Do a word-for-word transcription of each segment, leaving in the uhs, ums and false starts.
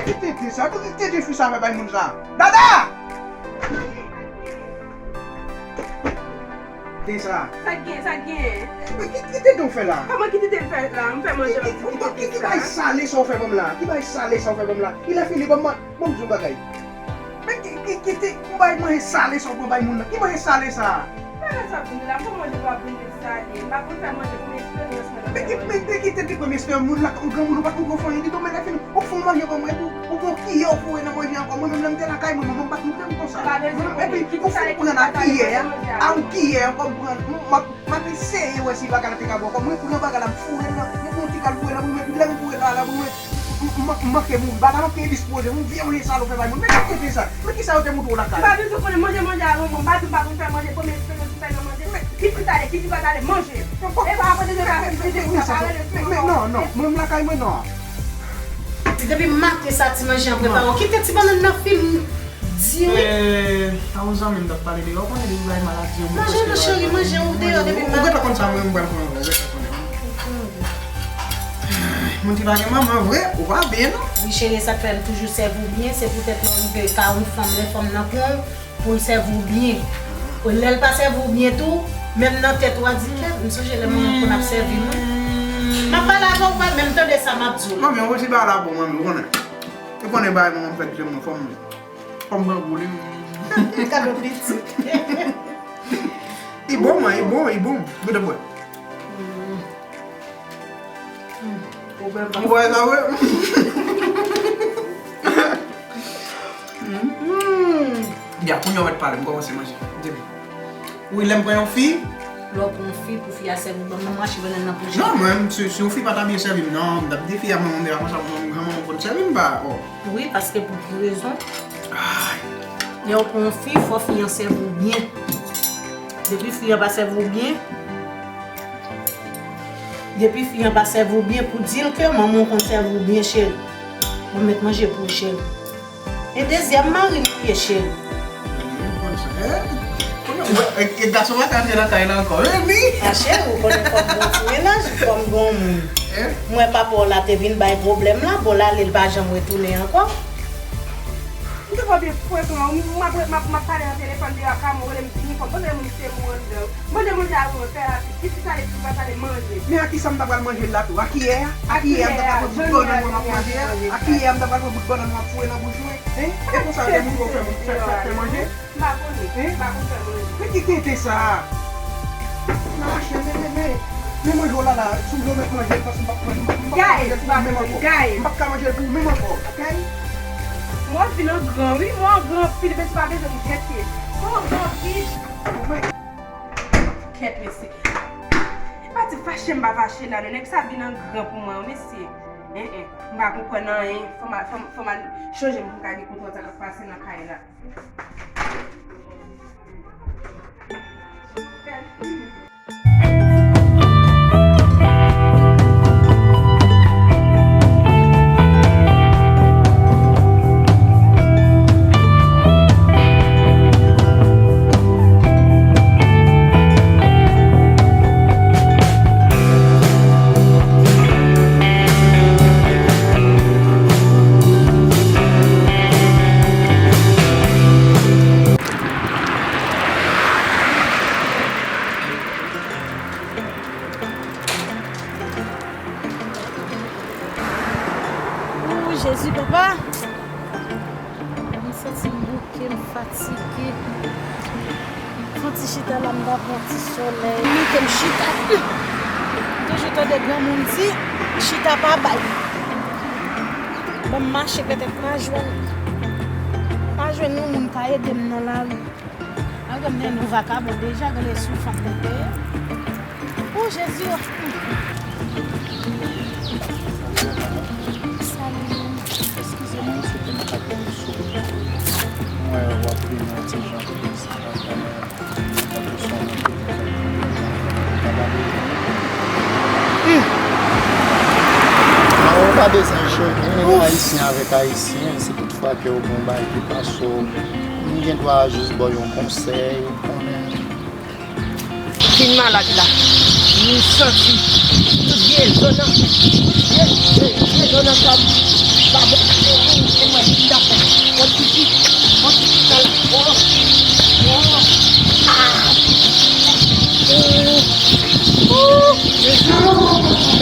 Ki tenten sa? Ki tenten fi sa fè bay moun sa? Dada! Tenten sa. Sa k gen, sa k gen? Men ki, ki tenten w fè la? Kòman ki tenten m fè la? M fè manje, ki, ki, ki, ki, ki bagay sale sa w fè ban m la? Ki bagay sale sa w fè ban m la? Ilè fini, ban m, ban m di w bagay. Men ki, ki, ki te, yon bagay manje sale sa w pran bay moun nan? Ki manje sale sa? Bagay sa w vin di la, m pa manje w ap vin di sale. M pa konn fè manje, premye eksperyans mwen nan fè manje. Men ki, men, men ki te, ki premye eksperyans moun la, yon granmoun ou pa t konn fè anyen ditou, men lè fini, ou fè yon manje ban mwen tou, ou pran yon kiyè, ou foure nan manje ankò. Mwen menm, lè m te lakay mwen, manman m pa t montre m konsa. Mwen menm, epi, ou fin pran nan kiyè a, a yon kiyè ankò, m pran, m, m ap M ap eseye wè si bagay la te ka bon ankò. Mwen pran bagay la, m foure l nan, m pran yon ti kal foure nan bouch mwen, epi lè m foure l la, nan bouch mwen, m, m, m, m manke mouri. Bagay la manke dispoze, yon vye manje sal ou fè bay moun. Men ki tenten sa? Men kisa yo te montre w lakay? M pa bezwen konnen, manje, manje a, manman. M pa di m pa konn fè manje, premye eksperyans m fè nan manje. Men ki fi t ale, ki fi pa t ale, manje. E pa apre de sa, ki fi te sa, pa rele sou manman. Men non, non, mwen m lakay mwen non. Depi maten sa ti manje an prepare, w kite ti bannann nan fin di wi. Eh, a yon zanmi m t ap pale deyò, w konnen depi bay maladi an, mwen prèske pa. Manje non cheri, manje ou deyò depi maten. Ou gentan konn sa mwen, m pral pran ankò, ou gentan konnen. Moun ki pa gen manman vre, ou pa byen non. Wi cheri, sa k fè m toujou sèvi w byen, se poutèt lè w rive ka yon fanm, lè fanm nan pran w, pou l sèvi w byen. Lè l pa sèvi w byen tou, menm nan tèt ou a di, "Kèt, m sonje lè manman konn ap sèvi m wi." M ap pale avè w, men m tande sa m ap di w. Manmi, yon ti bagay la pou manmi, ou konnen. Ou konnen bagay manman m fè di mwen, fò m, fò m grangou li. Kado pitit. Li bon, man, li bon, li bon. Gade bwè. Ou wè sa vre? Ya, kounye a w mèt pale, m kòmanse manje. Di m. Wi, lè m pran yon fi. Lè w pran yon fi pou fi a sèvi w, ban m mache vannann nan pou cheri. Non, mwen, si, si yon fi pa ta byen sèvi m, non, m t ap di fi a, manman m te la konsa, manman m, granmanman m konn sèvi m, pa, oh. Wi, paske pou ki rezon? Ay. Lè w pran yon fi, fò fi an sèvi w byen. Depi fi an pa sèvi w byen, depi fi an pa sèvi w byen, pou di l ke manman w konn sèvi w byen, cheri. Mwen mèt manje pou ou, cheri. E dezyèm mari m li ye, cheri. Wi, m konn sa. Eh? Kounye a, e, e gason pa ka antre nan kay la ankò. Eh, wi. A cheri, ou konnen fò m gon ti mennaj, fò m gon moun. Eh? M wè papa w la te vin bay pwoblèm la, bon, l ale, l pa janm retounen ankò. M te fò byen frekan, m ap, m ap, m ap pale nan telefòn deyò a, kay mwen rele m vini fò m, poze moun se mwen anndan. Manje, manje a ou fè a, pitit, ki sale, ki pa sale, manje. Men a kisa m ta pral manje l la tou? A kiyè a? A kiyè a m ta pral pran bout bannann mwen m ap manje a? A kiyè a m ta pral pran bout bannann mwen ap foure nan bouch mwen? Hein? E konsa yo te montre w fè, fè, fè, fè manje? M pa konnen. Hein? M pa konn fè manje. Men ki tenten sa a? Nan machin, men, men, men, men manje w la la, si w vle w mèt manje l, paske m p ap, m p ap, m p ap ka manje l pou ou menm ankò. M p ap ka manje l pou ou menm ankò. Kay? Mwen vin an gran, wi, mwen an gran anpil, mesye pa bezwen m enkyete. Mwen an gran anpil. Kèt mesye. E pa ti fache m pa fache la non, nèg sa vin an gran pou mwen wi mesye. En en, m pa konprann anyen, fò m al, fò m, fò m al chanje m pou m ka gen kontwòl sa k ap pase nan kay la. Ooh, Jezi, papa. M santi m bouke, m fatige. Fon ti chita la, m ta pran ti solèy. M mete m chita. Toujou tande granmoun di, chita pa bay. Ban m mache, petèt m a jwenn, m a jwenn yon moun ka ede m nan lari. Al gade m nan yon vakabon deja, gade sou fanm nan dèyè. O Jezi o. Salut. Eskize mwen, se ke m pa konn sou. Mwen wè w ap vin yon ti jan plis. Non, ou pa bezwen cheri. Nou menm ayisyen avèk ayisyen, si toutfwa ke w gen yon bagay ki pase w, m gen dwa jis ba w yon konsèy, ou konnen. Vin malad la. M santi tout vye zo nan, tout vye, vye, vye zo nan kò m pa bon.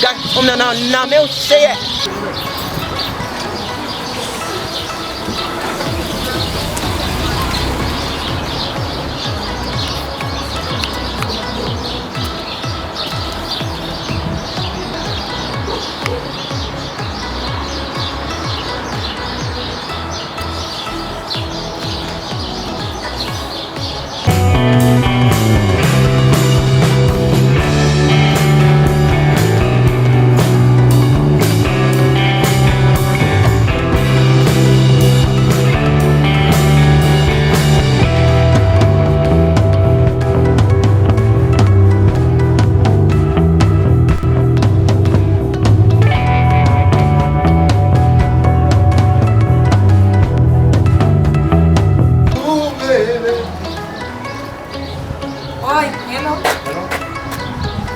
Gad fanm nan nan nan men w, Seyè. Oi, hello. Hello.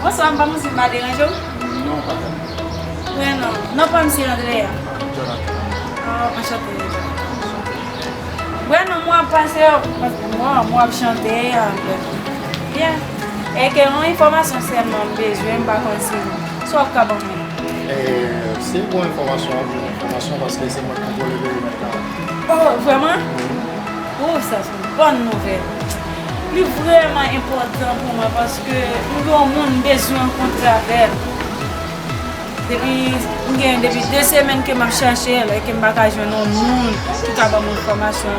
Bonswa, m pa panse m pa deranje w. Non, pa tèlman. Mwen non. Non pa m se Andrea. Jonathan. Oh, anchante, Jonathan. Mwen non, mwen ap pase, mwen, mwen ap chante, ah, byen. E ke yon enfòmasyon sèlman m bezwen, m pa konn si, si w ap ka ban mwen. E, si l gon enfòmasyon, w ap jwenn enfòmasyon, paske se mwen k kontwole perimèt la. Oh, vrèman? Wi. Oh, sa se yon bòn nouvèl. Li vrèman enpòtan pou mwen paske m gen yon moun m bezwen rankontre avè l. Depi, m gen depi de semèn ke m ap chache l, e ke m pa ka jwenn yon moun ki ka ban mwen enfòmasyon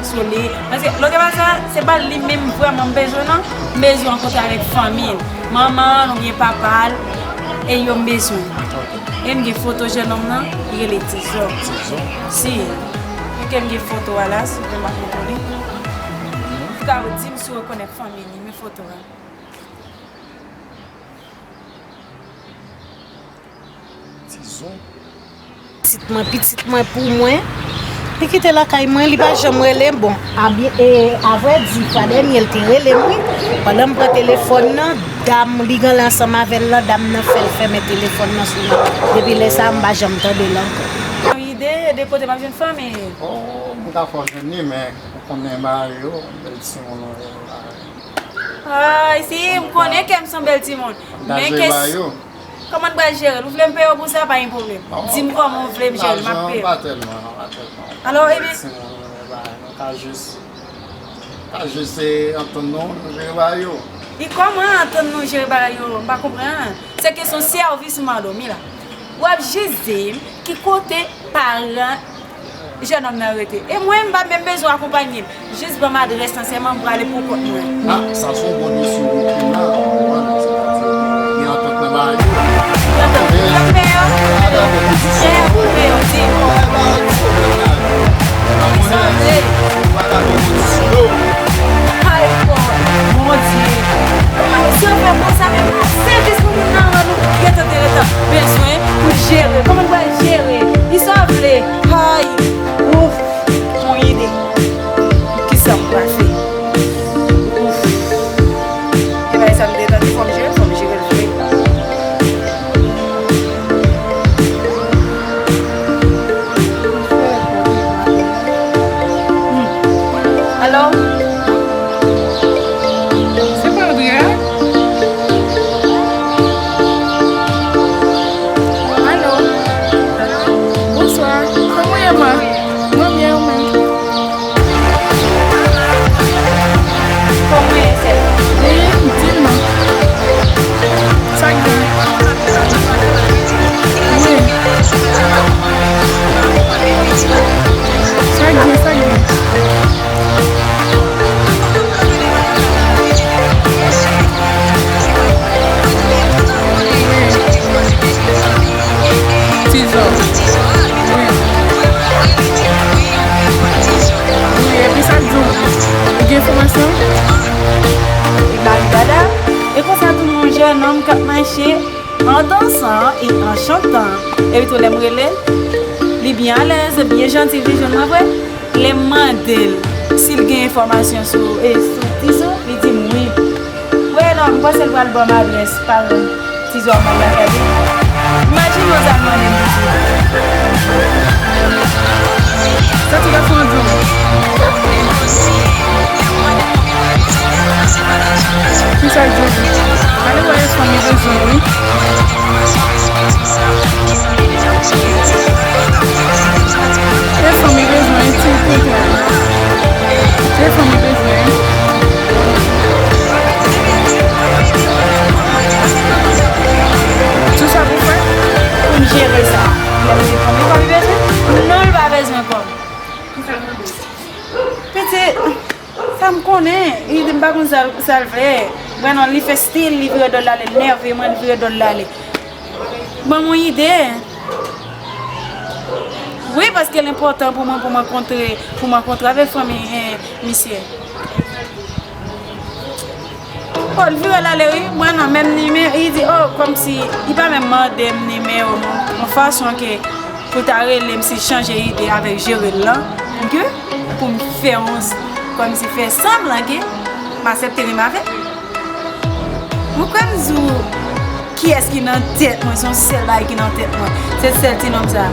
sou li. Paske, lòt pa sa, se pa li menm vrèman m bezwen, non. M bezwen rankontre avèk fanmi l. Manman l oubyen papa l, e yo m bezwen. E m gen foto jennonm nan, li rele Tizò. Tizò? Si. Èske m gen foto a la, si w vle m ap montre w li. Ou ka di m si w rekonèt fanmi li, men foto a. Tizò. Pitit mwen, pitit mwen pou mwen. Li kite lakay mwen, li pa janm rele m. Bon, a byen, e, avrèdi, fwa dènye, l te rele m, wi. Pandan m pran telefòn nan, dam li gen ansanm avè l lan, dam nan fè l fèmen telefòn nan sou li. Depi lè sa a, m pa janm tande l ankò. Yon ide de kote m ap jwenn fanmi li? Oh, m ka fè w jwenn li, men ou konnen bagay yo, bèl timoun yo. Ay, si, m konnen ke m se yon bèl timoun. Men ke Kòman n pral jere l? Ou vle m peye w pou sa, pa gen pwoblèm. Di m kòman w vle m jere l, m ap peye w. Lajan pa tèlman, non, pa tèlman. Alò, epi? Timoun, nou ka jis, ka jis, eh, antann nou, nou jere bagay yo. E kòman antann nou jere bagay yo? M pa konprann. Se kesyon sèvis m mande w, Mila. W ap jis di m ki kote paran jennonm nan rete. E mwen, m pa menm bezwen akonpanye m. Jis ban m adrès lan sèlman, m prale pou kont mwen. Ah, sa se yon bon desizyon w pran la, ou konprann? Sètadi, gen antant nan bagay yo. Gen antant. Yo peye w? Chè, yo peye w, di m. Ki sa w vle? Ay, Bondye. Si yo fè konsa, men sèvis pou moun nan rann ou gentan te gentan bezwen pou jere. Kòman n pral jere? Ki sa w vle? Ay, ouf, yon ide. Kisa m pral fè? Ouf. E bagay sa m te tande, fò m jere l, fò m jere l vre. Hmm. Alo? Se pa Andrea? Alo? Bonswa. Kòman w ye, ma? Mwen byen, ou menm? Kòman w ye, sè? Wi, di m non. Sa k gen? Wi. Sa k gen, sa k gen? Tizò. Wi. Wi, epi sa k di w? Ou gen enfòmasyon? Li mari dada. E konsa tou, yon jèn nonm k ap mache an dansan e an chantan. Epi tou, lè m rele l, li byen alèz, byen janti, li vin jwenn mwen vre. Lè m mande l si l gen enfòmasyon sou, e, sou Tizò, li di m wi. Wi, non, m panse l pral ban m adrès paran Tizò a, m al lakay li. Imajine w sa l mande m pou Tizò. Sa ti gason an di w? Kisa l di w? Ale wè yon fanmi bezwen wi. Li bezwen sa. Li bezwen kòb. Li pa bezwen? Non, li pa bezwen kòb. Pitit, sa m konnen. Li di m pa konn sa l, sa l vle. Mwen non, li fè stil, li vire do l ale, l nève mwen, li vire do l ale. Ban m yon ide. Wi, paske l enpòtan pou mwen, pou mwen kontre, pou mwen kontre avèk fanmi, eh, misye. Oh, l vire l ale, wi. Mwen nan menm nimewo, li di, oh, kòmsi, li pa menm mande m nimewo m, yon fason ke pou ta rele m si l chanje ide avèk jere l lan, ke pou m fè yon, kòmsi fè sanblan ke m aksepte renmen avè l. Ou kwè m di w kiyès ki nan tèt mwen, se yon sèl bagay ki nan tèt mwen. Se sèl ti nonm sa.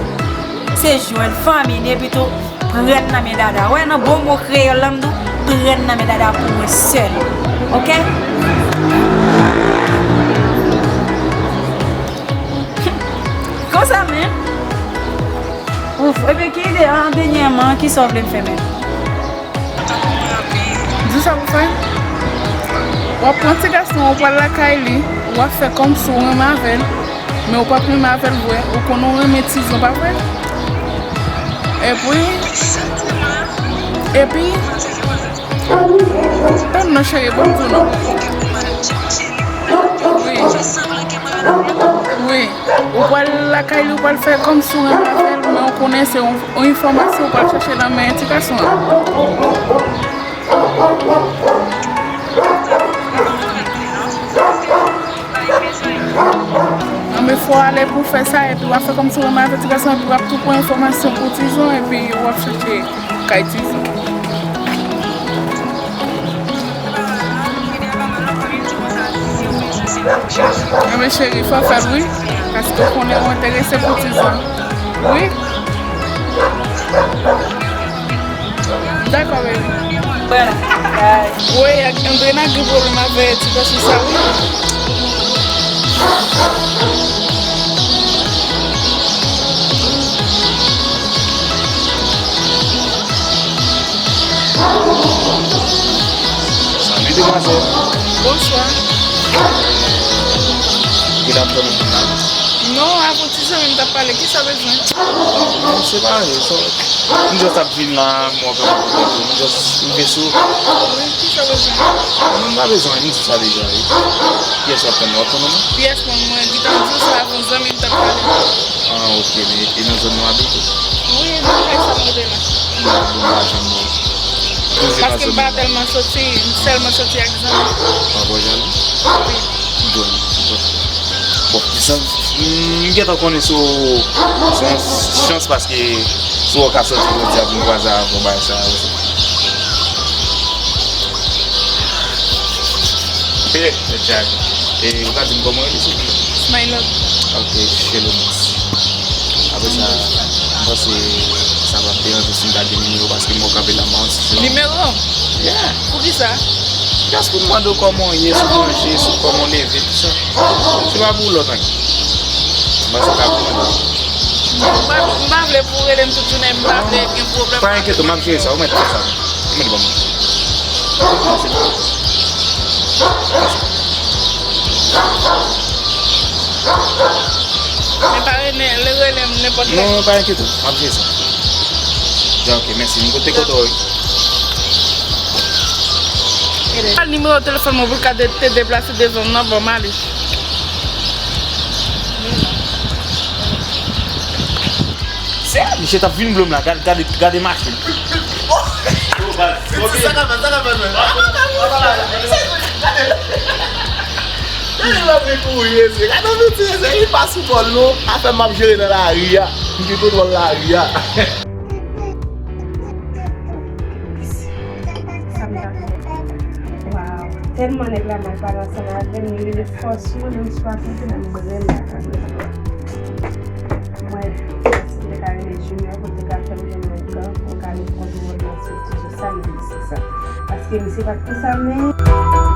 Se jwenn fanmi li epi tou pran l nan men Dada. Wè nan bon mo kreyòl la m di w, pran l nan men Dada pou mwen sèl. Oke? Konsa menm. Ouf, ebyen ki ide an dènyèman, kisa w vle m fè menm? Di w sa pou fè? W ap pran ti gason an, w pral lakay li, w ap fè kòmsi w renmen avè l, men w p ap renmen avè l vre, ou konnen w renmen Tizon, pa vre? Epi, epi, tann non cheri, ban m di w non. Wi. Wi. Ou pral lakay li, ou pral fè kòmsi w renmen avè l, men w konnen se yon, yon enfòmasyon ou pral chèche nan men ti gason an. Anben fò w ale pou w fè sa, epi w ap fè kòmsi w renmen avè ti gason an, epi w ap tou pran enfòmasyon pou Tizon, epi w ap chèche kay Tizon. Anben cheri, fò w fè l wi, paske w konnen ou enterese pou Tizon. Wi. Dakò, baby. Wi, Andrena gen pwoblèm avè ti gason sa, wi. Salut, demwazèl. Bonswa. Ki l ap tann ou la? Non, avan ti zanmi m t ap pale, kisa w bezwen? Non, se pa anyen, so, m just ap vin la, m wè kòman m just rive sou. Wi, kisa w bezwen? Non, m pa bezwen anyen, m di sa deja, wi. Pyès w ap tann, w ap tann mwen? Pyès mwen, mwen gentan di w sa avan zanmi m t ap pale. Ah, ok, men e nan zòn nou abite? Wi, nan kay sa m rete la. Bon, m pa janm wè w. Paske m pa tèlman soti, m sèlman soti ak zanmi. Pa bò jalou? Wi. Bon, bon. Bon, m gentan konnen se w, se yon chans paske se w ka soti jodi a pou m kwaze avè w bagay sa yo. Hey, Jack. E ou ka di m kòman w rele, silvouplè? Smilot. Ok, Shelomans. Apre sa, m panse sa p ap deranje si m ta gen nimewo w paske m wè w kanpe la, m wè w ti jan. Nimewo? Yeah. Poukisa? Just pou m mande w kòman w ye, si w manje, si w kòman w leve, tou sa. Se pa pou lòt anyen. M panse w ka konprann. M pa, m pa vle pou w rele m tout jounen, m pa vle gen pwoblèm. Pa enkyete w, m ap jere sa, ou mèt fè sa. Ou mèt ban m. Men pa rele, rele m nenpòt lè. Non, pa enkyete w, m ap jere sa. Ya, ok, mèsi. M konte kote w ye. Al nimewo telefòn mwen pou l ka de-, te deplase devan m nan, ban m ale. Se misye t ap vin blo m la, gade, gade, gade machin. Sa ka fèt, sa ka fèt, men. Gade lòt li kouri, mesye. Gade yon ti mesye, li pa sou bò l non. Afè m ap jere nan lari a. M gen kontwòl lari a. Sa m ta fè? Waw, tèlman nèg la mal pale ansanm avè m, li rele fòs mwen, menm si w pa konprann, m renmen ak avè l. Mwen, si m te ka rele Junior, pou l te ka fè m jwenn yon gang, pou m ka met kontwòl nan sou ti je sa, m di se sa. Paske misye pa t konsa, men.